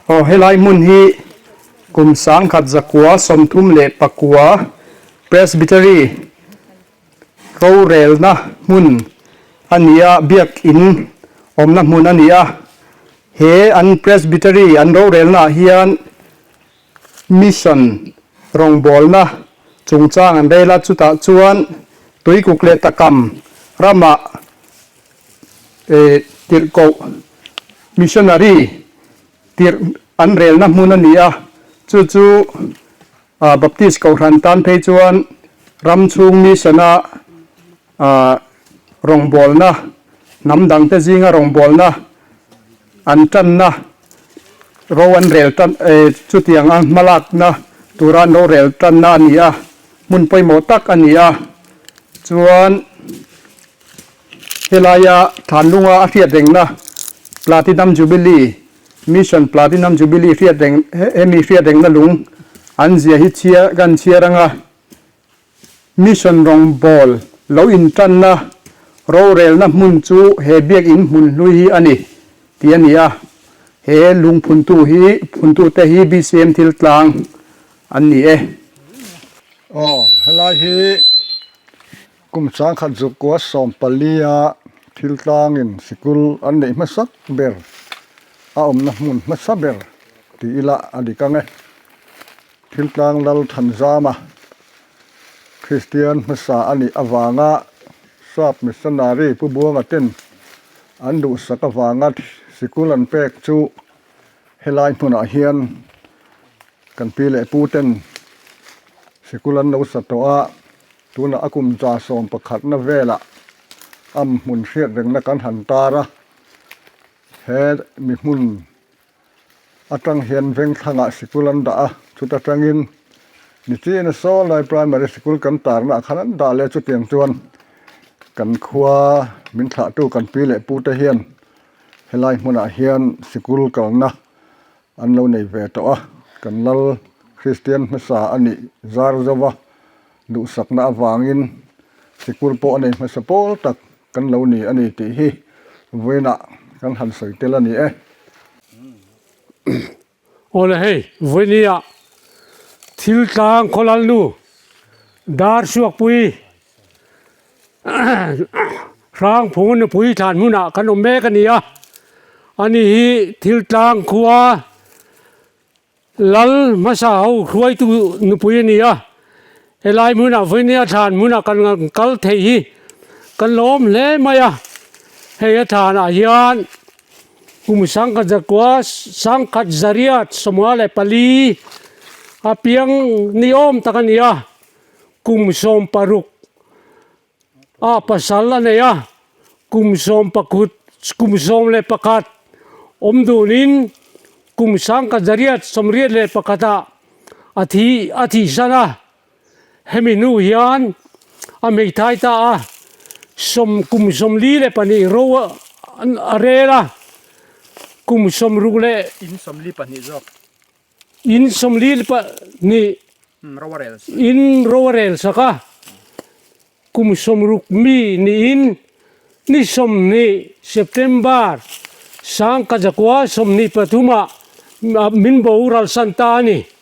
Aw helai hmun hi kum 1939 Presbytery rorelna hmun a ni a, biakin awmna hmun a ni a. He an Presbytery an rorelna ah hian Mission rawngbawlna chungchang an rel a, chutah chuan tuikuk leh takam ramah tirhkoh missionary tirh an relna hmun a ni a, chu chu Baptist Kohhran tan phei chuan ram chhung mission-a rawngbawlna, hnam dangte zinga rawngbawlna an tanna ro an rel tan chutiang a hmalakna tura an ro rel tanna a ni a, hmun pawimawh tak a ni a, chuan. Helaia Thlanlunga a hriat rengna Platinum Jubilee, Mission Platinum Jubilee hriat reng hemi hriat rengna lung an zia hi chhiar kan chhiar anga Mission rawngbâwl lo inṭanna rorelna hmun chu he biakinn hmun hlui hi a ni tih a ni a. He lung phuntu hi phuntute hi BCM thil tlang an ni e. Aw, helai hi Kum 1914 a thil tlangin sikul an neih hmasak ber a awmna hmun hmasa ber ti ila a dik ang e. Thil tlang lal Thanzama Kristian hmasa a nih avanga Sap missionary Pu Buanga ten an duhsak avanga sikul an pek chu helai hmunah hian kan pi leh pu ten sikul an lo sa tawh a. Tunah a kum 11na velah am hmun hriat rengna kan han tar a, he mi hmun atang hian vengthlangah sikul an dah a, chuta tangin nichina saw lai primary sikul kan tarnaah khan an dah leh chutiang chuan kan khua min thlahtu kan pi leh pute hian helai hmunah hian sikul kalna an lo nei ve tawh a, kan lal Kristian hmasa a nih zar zova. Duhsakna avangin sikul pawh a nei hmasa pawl tak kan lo ni a ni tih hi vawiinah kan han sawi tel a ni e. Awle hei, vawinia thil tlang khawlal nu dar suakpui hrang phung nupui thlan hmunah kan awm mek a ni a, ani hi thil tlang khua Lal hmasa ho hruaitu nupui a ni a, helai hmunah vawinia thlan hmunah kan kal thei hi kan lawm hle mai a, hei a thlanah hian kum 1904 a piang ni awm tak a ni a, kum 16 A pasal a nei a, kum 11, kum 11 awm dunin kum 1981 ah a thi a thihsan a, hemi hnu hian a hmeithai ta a, sawm kum 42 ro a rel a, kum 60 leh In 42 zawk. In 42 in ro a rel sak a, kum 60 mi niin ni 20 September 1923 ah min boral san ta a ni.